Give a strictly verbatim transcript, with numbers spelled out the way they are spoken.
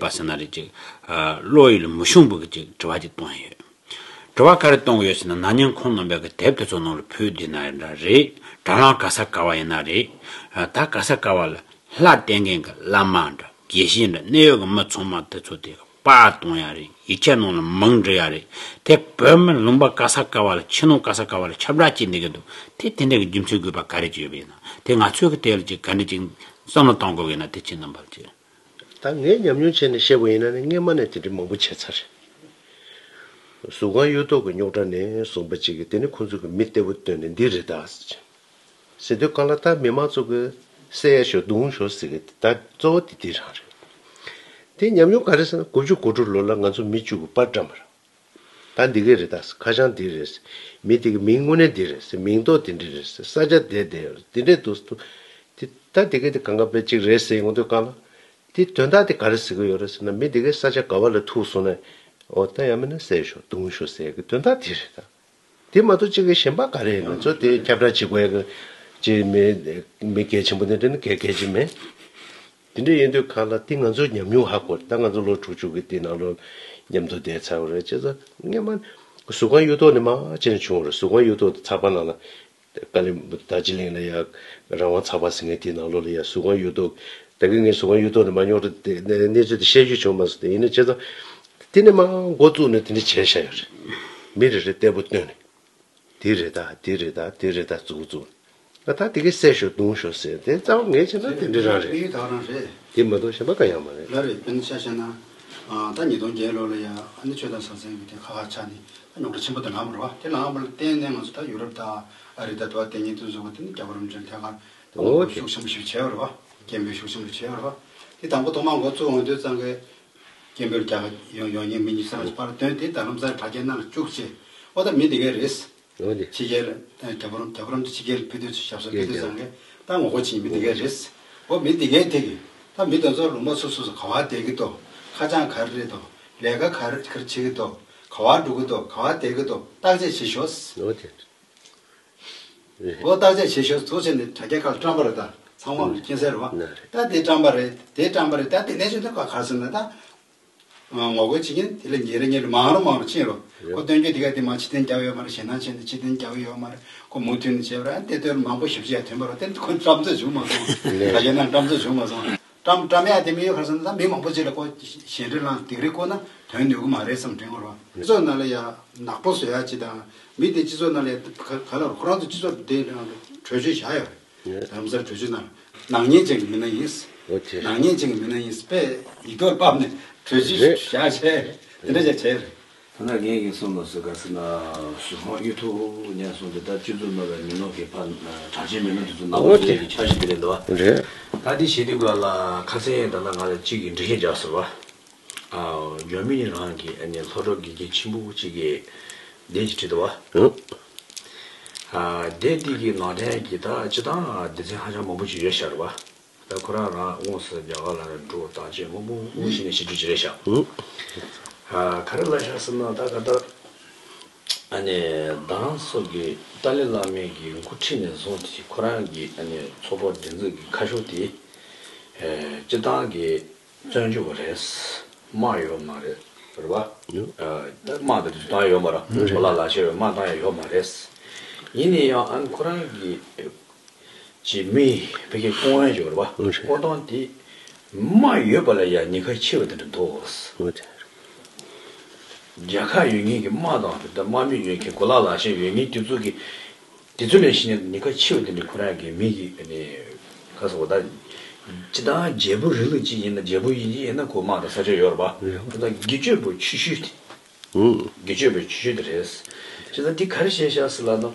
པ་ཟེར་ན་རེད་ཅིག་བློ་ཡུལ་ལ་མི་ཤོང་བའི་ཅིག་དྲི་བ་ཅིག་གཏོང་ཡ་ཡོད། དྲི་བ་ག་རེ་གཏོང་གི་ཡོད་ཟེར་ན། ན་ནིང་ཁོང་རྣམ་པས་ཀྱི་དེབ་དེ་ཚོ་ནང་ལ་ཕུལ་བསྡད་ན་འདྲ་རེད། དྲ་ལམ་ག་ས་ག་བ་ཡིན་ན་རེད། ད་ག་ས་ག་བ་ལ་ལྷ་བསྟེན་མཁན་གྱི་བླ་མ་འདྲ་དགེ་བཤེས་འདྲ་གནད་ཡོད་ཀྱི་མི་ཚང་མ་དེ་ཚོ་དེ་པར་གཏོང་ཡ་རེད། ཡིག་ཆ་ནང་ལ་མིང་འབྲི་ཡ་རེད། དེ་བོད་མི་ལུང་པ་ག་ས་ག་བ་ལ་ཕྱི་ནང་ག་ས་ག་བ་ལ་ཁྱབ་བསྒྲགས་བྱེད་བསྡད་ཀྱི་འདུག་དེ་དེ་འདྲ་གི་རྒྱུ་མཚན་དགོས་པ་ག་རེ་ཅིག་ཡོད་པ་ཡིན་ན། དེ་ང་ཚོས་ཀྱི་དེ་ལ་ཅིག་ག་འདྲ་ཅིག་བསམ་བློ་གཏོང་དགོས་ཀྱི་ཡིན་ན། དེ་ཁྱེད་རྣམ་པར་ཅིག་ད་ངས་ཉམས་མྱོང་བྱས་ནས་བཤད་པ་ཡིན་ན་ནི། སྔས་མ་ནས་དེ་འདྲ་མང་པོ་བྱས་ཚར་རེད། གཟུགས་ཁམས་གཡུ་ཐོག་གི་རྙོག་དྲ་ནས་བཟུང་པ་ཅིག་གིས། དེ་ནི་ཁོང་ཚོ་གི་མི་གཏེ་པོ་བཏོན་ནས་འདི་རེད་ད་ཟེར་དུས་གང་ལ་ད་མི་མང་ཚོ་གི་བསད་ཤོག་རྡུང་ཤོག་ཟེར་གི། ད་གཙོ་བོ་དེ་དེ་རང་རེད། དེ་ཉམས་མྱོང་ག་རེ་ཟེར་ན། དགུ་བཅུ་གོ་དྲུག་ལོ་ལ་ང་ཚོ་མི་བཅུ་གི་པར་བཀྲམ་པ་རེད། ད་འདི་གས་རེད་ད། ཁ་བྱང་འདི་རེད། མི་དེ་གི་མིང་དངོས་གནས་འདི་རེད། མིང་ཐོ་དེ་འདྲ་རེད། ས་ཆ་དེ་དེ་རེད། དེ་འདྲས་འདུག་འདུག་དེ་ད་དེ་གས་དེ་གང་ག་དཔེ་གཅིག་རེད་ཟེར་ཡོང་དུས་གང་ལ། དེ་དོན་དག་དེ་ག་རེ་ཟེར་གི་ཡོད་རེད་ཟེར་ན། མི་དེ་གས་ས་ཆ་ག་བ་ལ་ཐུག་སོང་ན། འོ་ད་ཡང་མིན་ན་བསད་ཤོག་རྡུང་ཤོག་ཟེར་གི་དོན་དག་དེ་རེད་ད། དེ་མ་གཏོགས་གཅིག་གི་གཞན་པ་ག་རེ་ཡིན། ང་ཚོ་དེ་ཁྱབ་བསྒྲགས་བྱེད་དགོས་ཡ་གི་ཅིག་མེད། མི་གལ་ཆེན་པོ་དེ་འདྲ་ནི་གལ་གལ་ཆེ་མེད། དེ་འདྲ་ཡིན་དུས་གང་ལ་དེ་ང་ཚོའི་ཉམས་མྱོང་ཧ་གོ། ད་ང་ཚོ་ལོ་དྲུག་ཅུ་གི་དེ་ནང་ལོགས་མཉམ་དུ་བསྡད་ཚར་བ་རེད། བྱས་ཙང་སྔས་མ་གཟུགས་ཁམས་གཡུ་ཐོག་ནས་མར་བྱས་ནས་བྱུང་བ་རེད། གཟུགས་ཁམས་གཡུ་ཐོག་དེ་ཚགས་པར་ནང་ལ། ཀ་ལི་རྡོ་རྗེ་གླིང་ལ་ཡ་རང་དབང་ཚགས་པར་ཟེར་མཁན་དེའི་ནང་ལོགས་ལ་ཡ་གཟུགས་ཁམས་གཡུ་ཐོག་ད་གིན་ངས་གཟུགས་ཁམས་གཡུ་ཐོག་ནས་མར་རྙོག་དྲ་དེ་གནས་ཚུལ་དེ་བཤད་རྒྱུ་བྱུང་མ་སོང་། དེ་ཡིན་ན་བྱས་ཙང་དེ་ནས་མར་འགོ་བཙུགས་ནས་དེ་འདྲ་བྱས་བཞག་ཡོད་རེད། མི་རེ་རེ་གཏེ་པོ་བཏོན་ནས། དེ་རེད་ད། དེ་རེད་ད། དེ་རེད་ད། བཙུགས་བཙུགས། ང་ད་དེ་གས་བསད་ཤོག་རྡུང་ཤོག་ཟེར། དེ་རྩ་བ་ངས་བྱས་ན་དེ་འདྲ་རང་རེད། དཔལ་ཡུལ་ད་ག་རང་རེད། དེ་མ་གཏོགས་གཞན་པ་གང་ཡང་མ་རེད། ལ་རེད། དཔེར་ན་ཆ་བཞག་ན། ཨ། ད་ཉིས་སྟོང་བརྒྱད་ལོ་ལ་ཡ། ཨ་ནི་ཆོས་དང་ཟང་ཟིང་གི་དེ་ཁ་ཁ་ཆགས་ནས་ད་རྙོག་དྲ་ཆེན་པོ་དེ་ལངས་པ་རེད་བ། དེ་ལངས་པ་ལ་བརྟེན་ནས་ང་ཚོ་ད་ཡུ་རོབ་དང་ཨ་རི་དང་དུ་བ་དེ་གཉིས་དུ་འཛུལ་བ་དེ་ནི་རྒྱ་གར་རིམ་བྱོན་ཐད་ཀར་ད་ངོ་རྒོལ་ཤུགས་ཆེན་པོ་ཞིག་བྱས་པ་རེད་བ། སྐད་འབོད་ཤུགས་ཆེན་པོ་བྱས་པ་རེད་བ། དེ་དང་པོ་ཐོག་མར་འགོ་བཙུགས་འོང་དུས་ཙང་གི་སྐད་འབོད་རྒྱག་ཡོང་ཡོང་མཁན་མི་གཉིས་གསར་པར་བཏོན་ཏེ། ད་ལམ་སང་དྲ་རྒྱའི་ནང་ལ་བཅུག་བྱས། ཨོ་ད་མི་དེ་གས་རེད། འོ་དེ། ཕྱི་རྒྱལ། རྒྱ་གར་རྒྱ་གར་དུ་ཕྱི་རྒྱལ་ཕེབས་དུས་ཚོད་ཞབས་སོར་ཕེབས་དུས་ཙང་གི་ད་ངོ་རྒོལ་བྱེད་མཁན་མི་དེ་གས་རེད། ཨོ་མི་དེ་གས་དེ་གི་ད་མི་དེ་ཚོ་ལུང་པ་སོ་སོ་སོ་ག་བ་བསྡད་ཀྱི་འདུག་ཁ་བྱང་ག་རེ་རེད་འདུག་ལས་ཀ་ག་རེ་ག་རེ་བྱེད་ཀྱི་འདུག་ག་བ་འགྲོ་གི་འདུག་ག་བ་བསྡད་ཀྱི་འདུག་བརྟག་དཔྱད་བྱེད་ཤོག་འོ་དེ། འོ་བརྟག་དཔྱད་བྱེད་ཤོག་ཚུལ་བྱས་ནས་དྲ་རྒྱ་ཁག་བཀྲམ་པ་རེད་ད། ཚང་མ་མཁྱེན་གསལ་རེད་བ། ད་དེ་བཀྲམ་པ་རེད། དེ་བཀྲམ་པ་རེད། ད་དེ་ནས་བྱུང་དུས་ག་ག་ཟེར་ན་ད། ངོ་རྒོལ་བྱེད་མཁན་དེ་ལ་ཉིན་རེ་ཉིན་རེ་མང་རུ་མང་རུ་ཕྱིན་རོ། ཁོ་སྟོན་རྒྱུ་དེ་ག་དེ་མ་ཕྱིར་འཐེན་རྒྱག་ཡོད་མ་རེད། ཞེད་སྣང་བྱས་ནས་ཕྱིར་འཐེན་རྒྱག་ཡོད་མ་རེད། ཁོ་མུ་མཐུད་ནས་བྱས་པ་རེད། དེ་ལྟར་མང་པོ་ཞེ་པོ་ཅིག་ཐོན་པ་རེད། དེ་ཁོ་བཀྲམ་ཚོད་བྱུང་མ་སོང་། ད་གཞན་ན་བཀྲམ་ཚོད་བྱུང་མ་སོང་། བཀྲམ་བཀྲམ་ཡག་དེ་མི་ཡོད་ག་ཟེར་ན། ད་མི་མང་པོ་ཅིག་ལ་ཁོ་ཞེ་འདྲ་ལངས་སྡིགས་ར་བསྐུལ་ན་དོན་ནུས་ཀྱི་མ་རེད་བསམ་དྲན་གྱི་རེད་བ། སྤྱི་ཚོགས་ནང་ལ་ཡ་ནག་པོ་བཟོ་ཡག་ཅིག་དང་། མི་དེ་སྤྱི་ཚོགས་ནང་ལ་ཡ་ག་ག་ལ་ཁོ་རང་ཚོ་སྤྱི་ཚོགས་དེ་ནང་ལ་གྲོས་ཆོད་བཞག་ཡོད་རེད། རྡ་རམ་ས་ལ་གྲོས་ཆོད་ནང་ལ། ནག་ཉེས་ཅན་གྱི་མི་སྣ་ཡིན། འོ་དེ། ནག་ཉེས་ཅན་གྱི་མི་སྣ་ཡིན། དཔེ་ཡིག་ཐོག་ཕབ་ནས་གྲོས་ཆོད་རེད། བཞག་བྱས་དེ་འདྲ་བྱས་བྱས་རེད། ད་ནག་ཉེས་ཀྱི་སོང་ལ་སུ་ག་ཟེར་ན། གཟུགས་ཁམས་གཡུ་ཐོག་ནས་སོང་དེ་ད་སྤྱི་ཚོགས་ནང་ལ་མི་ནོར་གྱི་ཕ་གྲགས་ཅན་མི་སྣ་དེ་ཚོ་ནག་པོ་འོ་བཟོ་དེ། ཡག་གི་འཆར་གཞི་དེ་རེད་འདུག་བ། རེད། ད་དེ་བྱེད་དུས་སྐབས་ལ་ཁ་སང་ད་ལྟ་ང་ལ་གཅིག་གིས་འགྲེལ་བཤད་རྒྱག་ཟེར་བ། ཨ། འཇར་མ་ནི་རང་གི་ཨ་ནི་ལྷོ་ཕྱོགས་དགེ་རྒན་ཆེན་པོ་གཅིག་གིས་དེ་ཅིག་བྲིས་འདུག་བ། ཨ། དེབ་འདི་གི་ནང་དོན་གྱི་ད་སྤྱིར་བཏང་སྡེ་ཚན་ཧ་ཅང་མང་པོ་ཅིག་ཡོད་ཤག་རེད་བ། ད་ཁོ་རང་རང་དངོས་སུ་རྒྱ་གར་ལ་འགྲོ་བར་བརྟག་དཔྱད་མང་པོ་བྱས་ནས་བྱེད་རྒྱུ་ཅིག་རེད་ཤག་ཨ། ག་རེ་ལབ་ཤག་ཟེར་ན། ད་ག་ད་ཨ་ནི་རྡ་རམ་ས་ལ་གི་ཏཱ་ལའི་བླ་མའི་གི་འགོ་ཁྲིད་ནས་བཟུང་སྟེ་ཁོ་རང་གི་ཨ་ནི་ཚོགས་པ་སྒྲིག་འཛུགས་ཀྱི་ཁ་ཕྱོགས་དེ། ཨེ། སྤྱིར་བཏང་གི་བཙོན་འཇུག་པ་རེད། དམག་ཡོད་མ་རེད། རེད་བ། ཨ། དམག་དེ་དུས་ཐོག་ཡོད་མ་རེད། གོ་ལ་ལག་ཆ་ཡོད། དམག་བཏང་ཡ་ཡོད་མ་རེད། ཡིན་ན་ཡང་ཨ་ནི་ཁོ་རང་གི་ཅིག་མི་ཕ་གི་བསྐོ་བཞག་ཡོད་རེད་བ། བསྐོ་སྟངས་དེ་དམག་ཡོད་པ་ལ་ཡ་ཉེན་ཁ་ཆེ་བ་དེ་འདྲ་འདུག་རྒྱལ་ཁ་ཡོད་མཁན་གྱི་དམག་དང་། དེ་ལྟར་དམག་མི་ཡོད་མཁན། གོ་ལ་ལག་ཆ་ཡོད་མཁན་དེ་ཚོ་གི། དེ་ཚོ་ལས་གཞི་ནས་ཉེན་ཁ་ཆེ་བ་དེ་འདྲ་ཁོ་རང་གི་མི་གི་ཨ་ནི་ག་ཟེར་བ། ད་སྤྱིར་བཏང་རྒྱལ་པོ་རིང་ལུགས་ཅིག་ཡིན་ན། རྒྱལ་པོ་ཡིན་གྱི་ཡིན་ན་ཁོ་དམག་དང་ས་ཆ་ཡོད་རེད་པ། ད་སྒེར་གཅོད་པ་ཆུང་ཤོས་དེ། སྒེར་གཅོད་པ་ཆུང་ཤོས་དེ་རེད། བྱས་ཙང་དེ་ག་རེ་བྱས་ཤག་ཟེར་ལབ་ན།